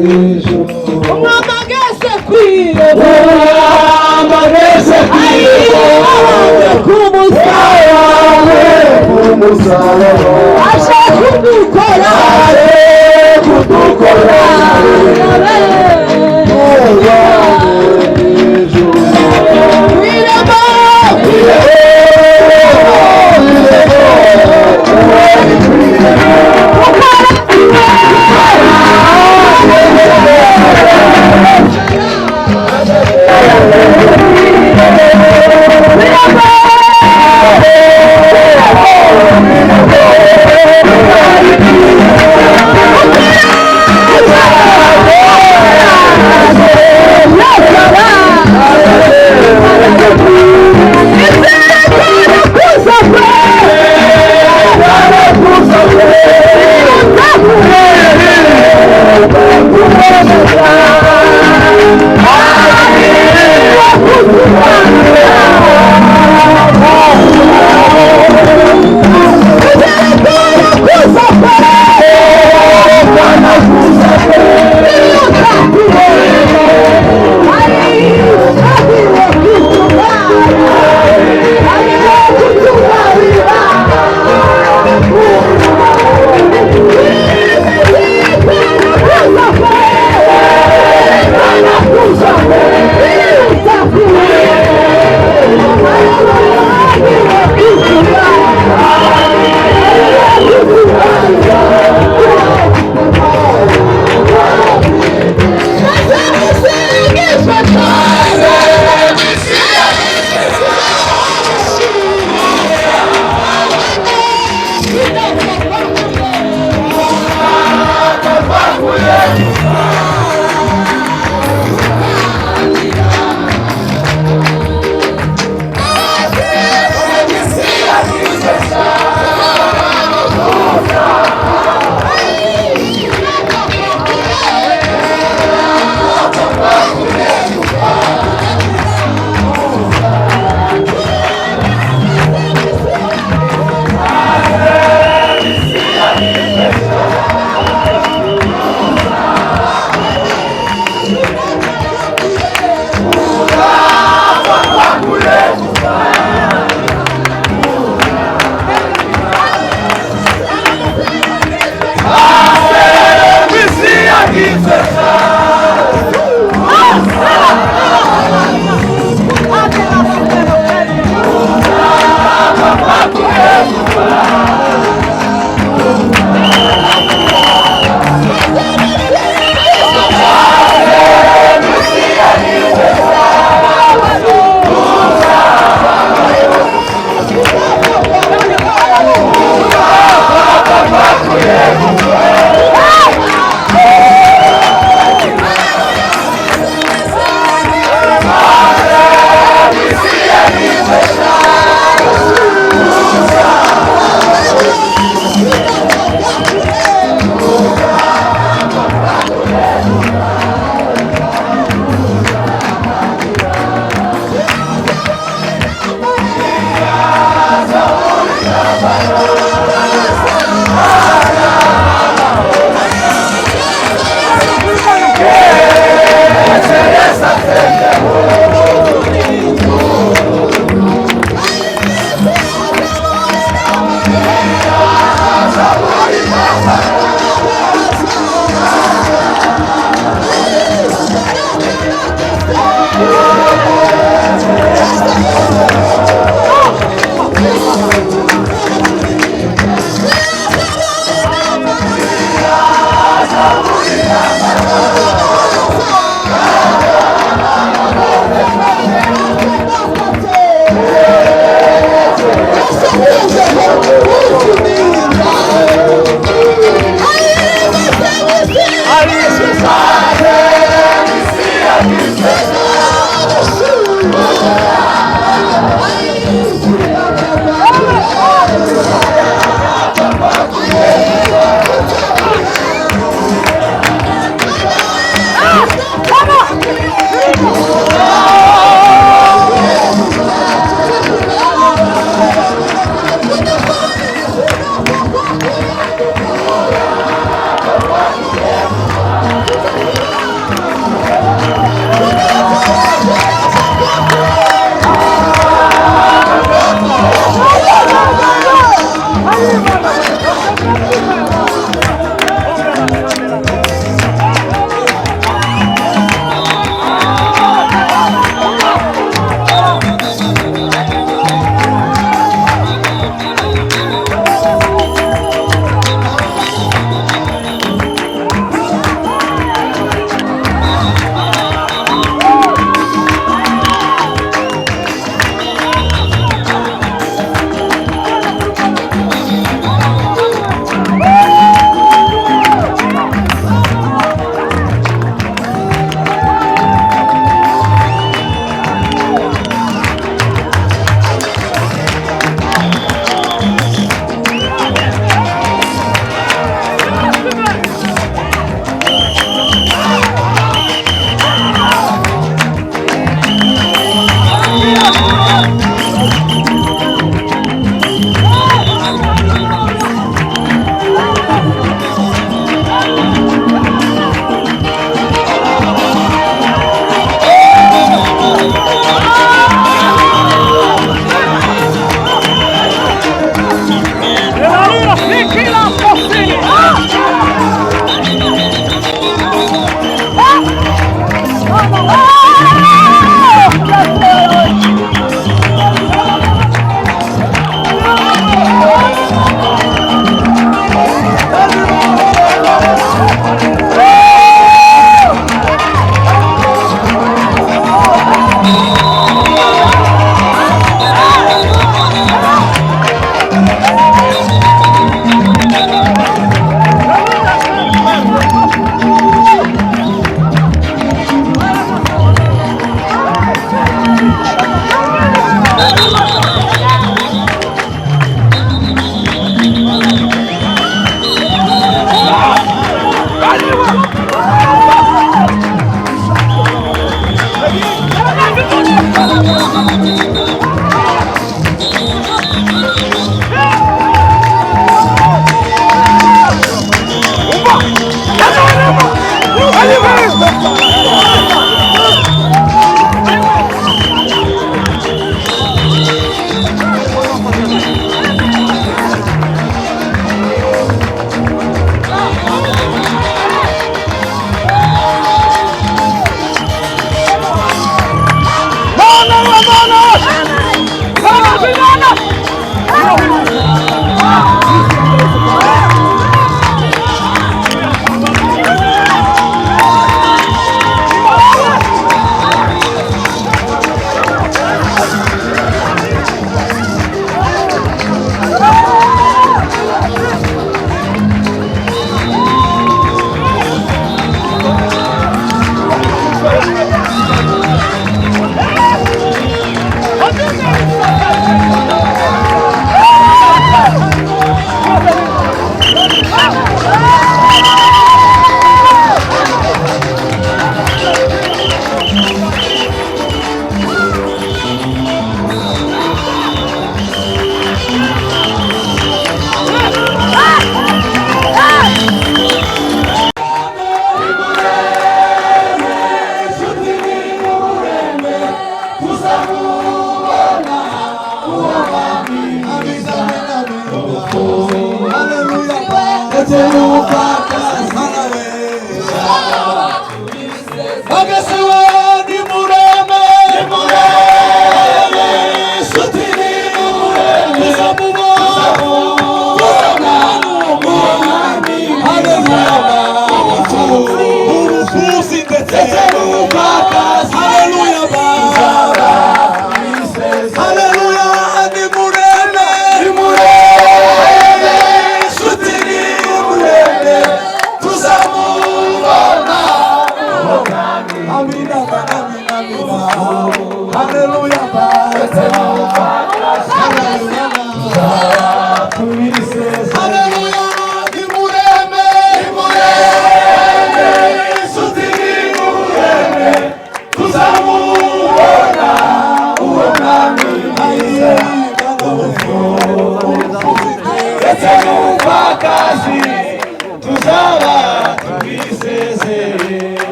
Ijuru. Umwami ageze ku irembo, Umwami ageze ku irembo, abambwe ku musaraba, abambwe ku musaraba, aje kudukora, aje kudukora, tuzajye mu ijuru. Ku irembo, Irembo, irembo, uri ku irembo.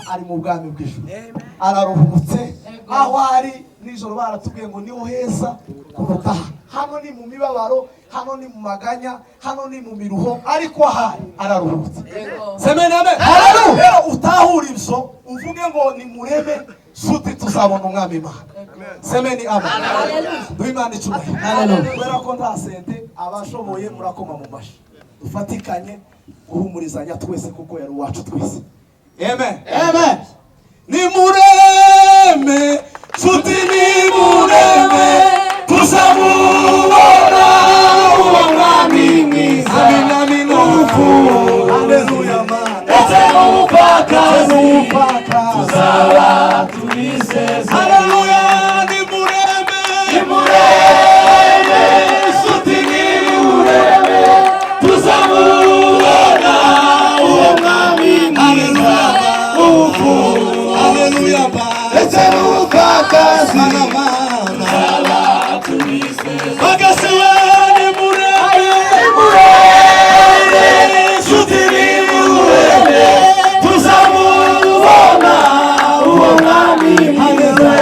Ari mu bwami bw'ijuru araruhutse aho ari nijoro baratubwiye ngo niho heza kuruta hano ni mu mibabaro hano ni mu maganya hano ni mu miruho ariko ahari araruhutse. Amen amen. Rero utahura ibyo uvuge ngo ni mureme suti tuzabona umwami Imana. Amen amen. Duhe Imana icyubahiro. Kubera ko nta sente abashoboye murakoma mu mashi dufatikanye guhumurizanya twese kuko yari uwacu twese. Amen. Amen. Ni mureme, nshuti ni mureme, tuzamubona uwo mwami mwiza. Amina amina. Haleluya mana. Ndetse n'umupfakazi tuzaba tubiseze. Haleluya ni mureme, ni mureme, nshuti ni mureme, tuzamubona uwo mwami mwiza. Haleluya ndetse n'umupfakazi tuzaba tubiseze. Bagasiwe ni mureme, ni mureme, nshuti ni mureme, tuzamubona uwo mwami mwiza.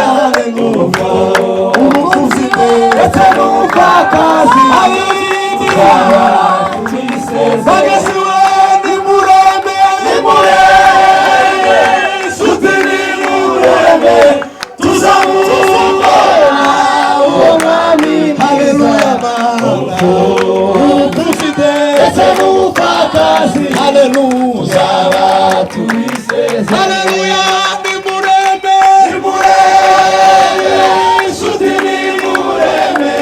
Ndetse n'umupfakazi tuzaba tubiseze. Bagasiwe ni mureme, ni mureme, nshuti ni mureme, tuzamubona uwo mwami mwiza. Ndetse n'umupfakazi tuzaba tubiseze. Haleluya ni mureme, ni mureme, nshuti ni mureme,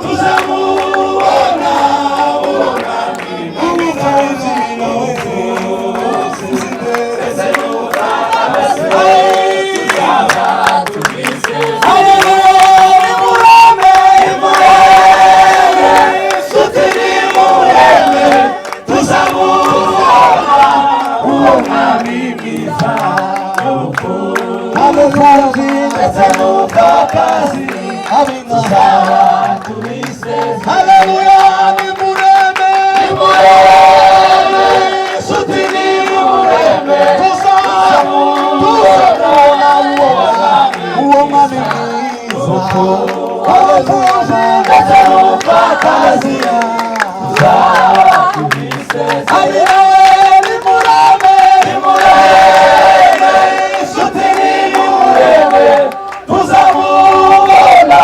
tuzamubona uwo mwami mwiza. Ndetse n'umupfakazi tuzaba tubiseze. N'umupfakazi tuzaba tubiseze. Haleluya! Nimureme, nimureme, nshuti, nimureme, tuzamubona uwo mwami mwiza. Haleluya! Ndetse n'umupfakazi tuzaba tubiseze. Haleluya! Nimureme, nimureme, nshuti, nimureme, tuzamubona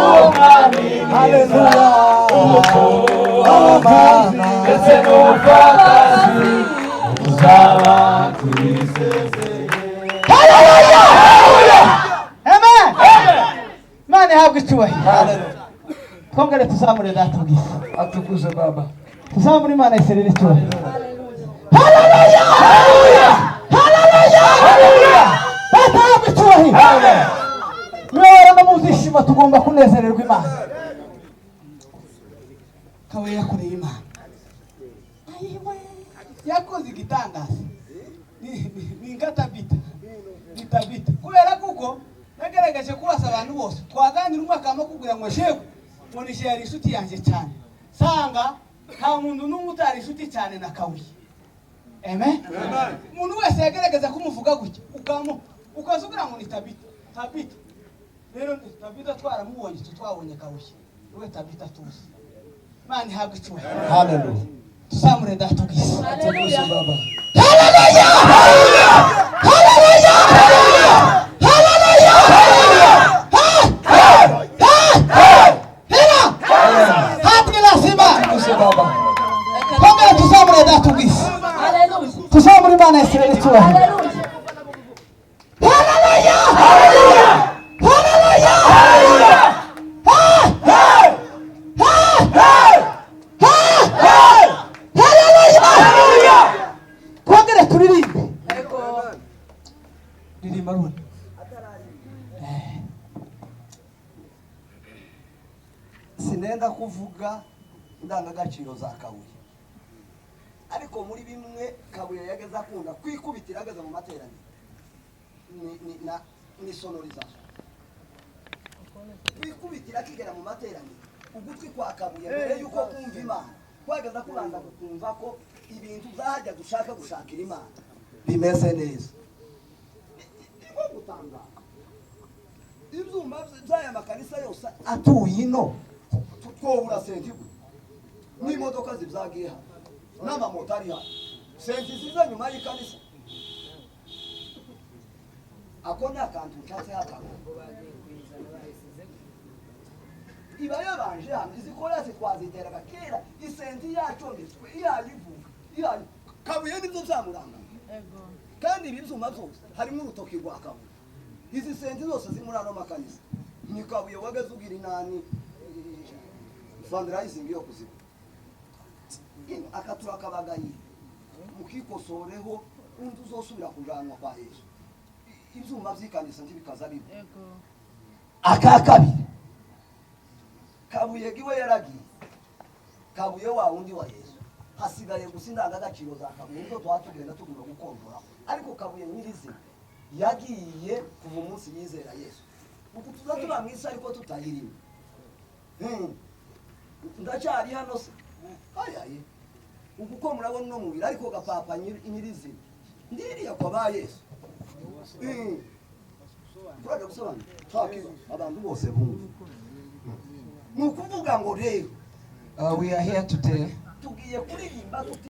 uwo mwami mwiza. Ndetse n'umupfakazi tuzaba tubisezeye. Amen. Imana ihabwe icyubahiro. Twongere tuzamure Data ubwiza. Atukuze Baba. Tuzamure Imana iserere icyubahiro. Haleluya! Haleluya! Haleluya! Data ahabwe icyubahiro. Niba no mu byishimo tugomba kunezererwa Imana. Kabuye yakoreye Imana. Ayiwe! Yakoze igitangaza. Ni nka Tabita. Ni Tabita. Kubera kuko nagaragaje kubasa abantu bose twaganira, umwe akamukubwira ngo jewe ngo nije yari inshuti yanjye cyane. Sanga nta muntu n'umwe utari inshuti cyane na Kabuye. Amen. Umuntu wese yagaragaza kumuvuga gutya ukamu ukaza ugira ngo ni Tabita. Tabita. Rero Tabita twaramubonye, twe twabonye Kabuye. We Tabita tuzi. Imana ihabwe icyubahiro. Haleluya. Tuzamure Data ubwiza. Atukuze Baba. Haleluya! Haleluya! Haleluya! Haleluya! Ha! Ha! Hela! Hatwe lazima. Atukuze Baba. Twongere tuzamure Data ubwiza. Tuzamure Imana ya Isirayeli icyubahiro. Haleluya! Haleluya! Haleluya! Ha! Ha! Ha! Ha! Haleluya! Twongere turirimbe. Ririmba rune. Sinenda kuvuga indangagaciro za Kabuye, ariko muri bimwe Kabuye yageze akunda kwikubitira ageze mu materaniro ni sonorisation. Kwikubitira akigera mu materaniro, ugutwi kwa Kabuye mbere yuko kumva Imana kwageza kubanza kukumva ko ibintu byahajya gushaka gushakira Imana bimeze neza. Ni nko gutangara ibyuma by'aya makanisa yose atuye ino, twobura senti gwe n'imodoka zibyagiye hano n'amamoto ari hano, senti ziza nyuma y'ikanisa. Ako ni akantu nshatse hakaba iba yabanje hano. Izi korasi twaziteraga kera, isenti yacometswe iyayivuga iyayi Kabuye nibyo byamuranga. Kandi ibi byuma byose harimo urutoki rwa Kabuye. Izi senti zose ziri muri ano makanisa ni Kabuye wageze ugira inani fundraising yo kuzigura. Ino akatura kabagaye mukikosoreho, undi uzosubira kujanwa kwa Yesu. Ibyuma by'ikanisa ntibikaza biba. Aka kabiri, Kabuye giwe yaragiye. Kabuye wa wundi wa Yesu, hasigaye gusa indangagaciro za Kabuye nizo tuba tugenda tugomba gukondora, ariko Kabuye nyirizina yagiye kuva umunsi yizera Yesu. Uku tuza tuba mu isi ariko tutayirimo. Ndacyari hano se ayaye uku ko murabona uno mubiri, ariko gapapa nyirizina ndiriya kwa ba Yesu. Turaja gusobanura twakiba abantu bose bumva. Ni ukuvuga ngo rero We are here today tugiye kuririmba tuti